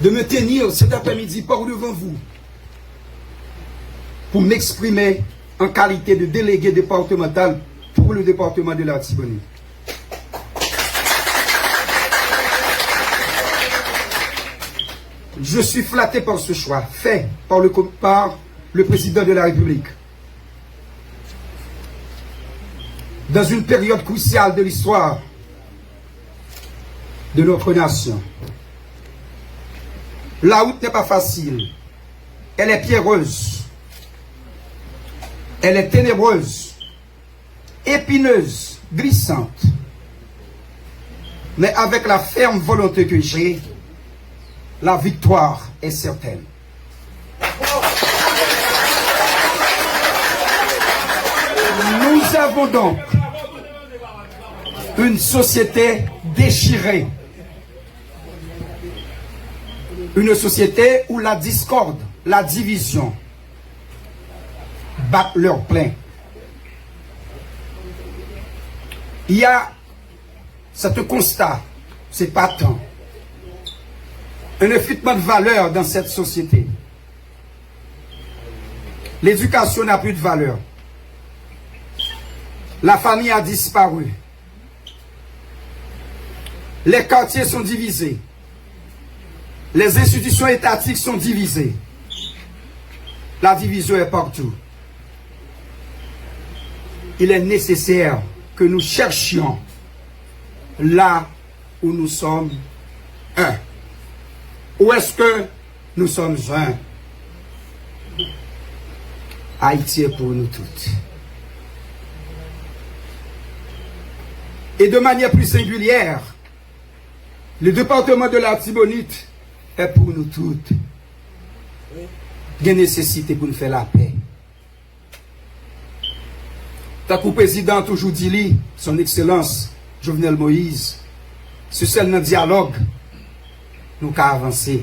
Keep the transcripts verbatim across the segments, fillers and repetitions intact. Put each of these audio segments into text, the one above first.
de me tenir cet après-midi par devant vous pour m'exprimer en qualité de délégué départemental pour le département de l'Artibonite. Je suis flatté par ce choix fait par le, par le président de la République. Dans une période cruciale de l'histoire de notre nation, la route n'est pas facile. Elle est pierreuse. Elle est ténébreuse, épineuse, glissante. Mais avec la ferme volonté que j'ai, la victoire est certaine. Nous avons donc une société déchirée, une société où la discorde, la division battent leur plein. Il y a, c'est un constat, c'est pas tant, un effritement de valeurs dans cette société. L'éducation n'a plus de valeur. La famille a disparu. Les quartiers sont divisés. Les institutions étatiques sont divisées. La division est partout. Il est nécessaire que nous cherchions là où nous sommes un. Où est-ce que nous sommes un? Haïti est pour nous toutes. Et de manière plus singulière, le département de l'Artibonite est pour nous toutes. Gen nesesite pou n fè lapè. Tankou prezidan an toujou di li, Son Ekselans Jovenel Moïse, se sèl nan dyalòg nou ka avanse.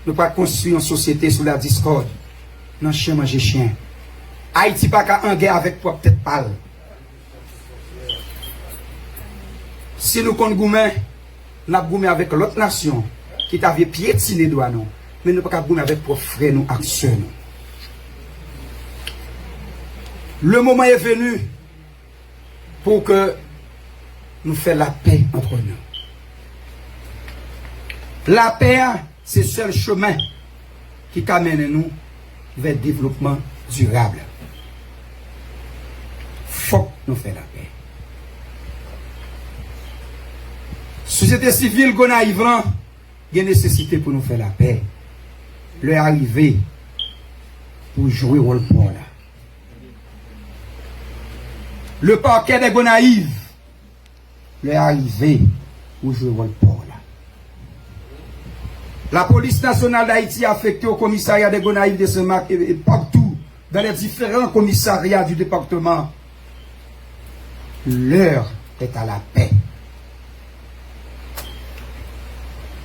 Nou pa konstwi yon sosyete sou la diskòd, nan chen manje chen. Ayiti pa ka an gè avèk pwòp tèt pa l. Si nou konn goumen, n ap goumen avèk lòt nasyon ki ta vle pyetine dwa nou, men nou pa ka goumen avèk pwòp frè nou ak sè nou. Le moment est venu pour que nous fassions la paix entre nous. Lapè a, se sèl chemen ki ka mennen nou vè devlopman dirab. Fòk nou fè lapè. Sosyete sivil Gonayiv lan gen nesesite pou nou fè lapè. Lè a rive pou jwe wòl pa w la. Le parquet de Gonayiv, lè a rive pou jwe wòl pa w la. La police nationale d'Haïti affectée au commissariat de Gonayiv, de Saint-Marc et, et partout dans les différents commissariats du département. L'heure est à la paix.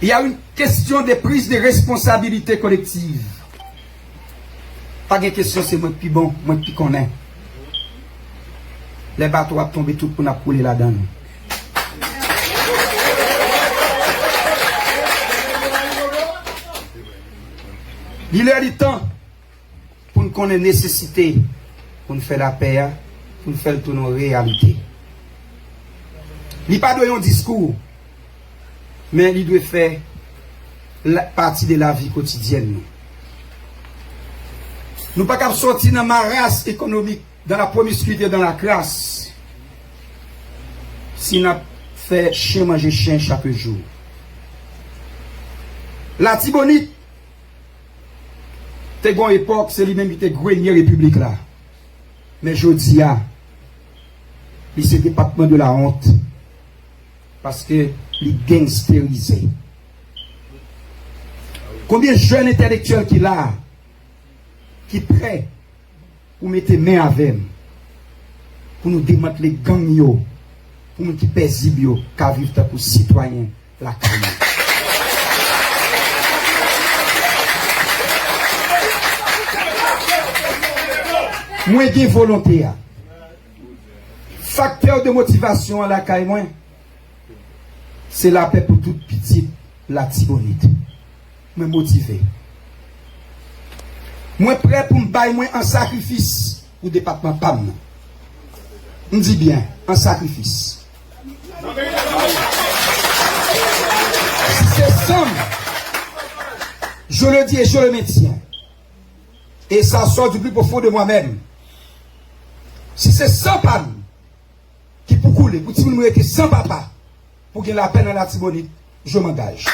Il y a une question de prise de responsabilité collective. Pa gen kesyon se mwen k pi bon, mwen k pi konnen. Lè bato ap tonbe, tout moun ap koule ladan l. Li lè li tan pou n konnen nesesite pou n fè lapè a, pou n fè l tounen yon reyalite. Li pa dwe yon diskou, men li dwe fè la, pati de lavi kotidyèn nou. Nou pa kab sòti nan maras ekonomik, dans la promiscuité, dans la crasse, si n ap fè chen manje chen chak jou. Latibonit te gon epòk, se li menm ki te grenye repiblik la. Men jodi a, li se depatman de la wont, paske li gangsterize. Konbyen jèn entèlektyèl ki la, ki prè pou mete men avè m, pou nou demantle gang yo, pou moun ki pezib yo ka viv tankou sitwayen lakay yo. Mwen gen volonte a. Faktè de motivasyon an lakay mwen, se lapè pou tout pitit Latibonit. Mwen motive. Mwen prè pou m bay mwen an sakrifis pou depatman pa m nan. M di byen, an sakrifis. Si se san m, je le dis et je le maintiens, et ça sort du plus profond de moi-même, si se san pa m ki pou koule, pou timoun mwen rete san papa, pou gen lapè nan Latibonit, je m'engage.